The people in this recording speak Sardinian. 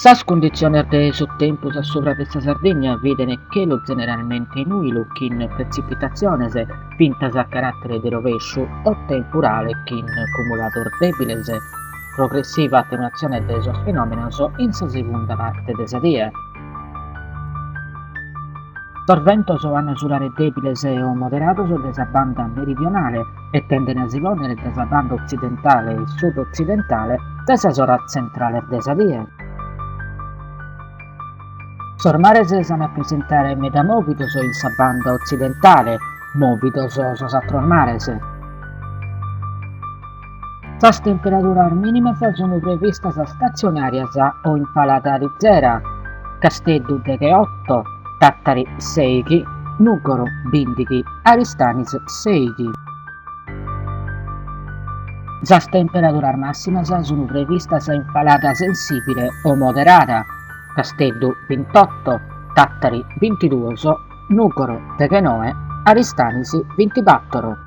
Sas cunditziones de su tempus a subra de sa Sardigna bident chelu zeneralmente nùilu chin pretzipitatziones, fintas a caràtere de rovesciu o temporale chin cumulados dèbiles. Progressiva atenuatzione de sos fenòmenos in sa segunda parte de sa die. Sos bentos an a sulare dèbiles o moderados de sa banda meridionale e tenden a si pònnere dae sa banda otzidentale e sud-otzidentale dae sas oras tzentrales de sa die. Sos mares s'an a presentare meda mòvidos in sa banda otzidentale, mòvidos sos àteros mares. Sas temperaduras mìnimas sunt previstas statzionàrias o in falada lizera, Casteddu degheoto, Tàtari sèighi, Nùgoro bìndighi, Aristanis sèighi. Sas temperaduras màssimas sunt previstas in falada sensìbile o moderada, Casteddu bintoto, Tàtari bintiduos, Nùgoro deghennoe, Aristanis bintibator.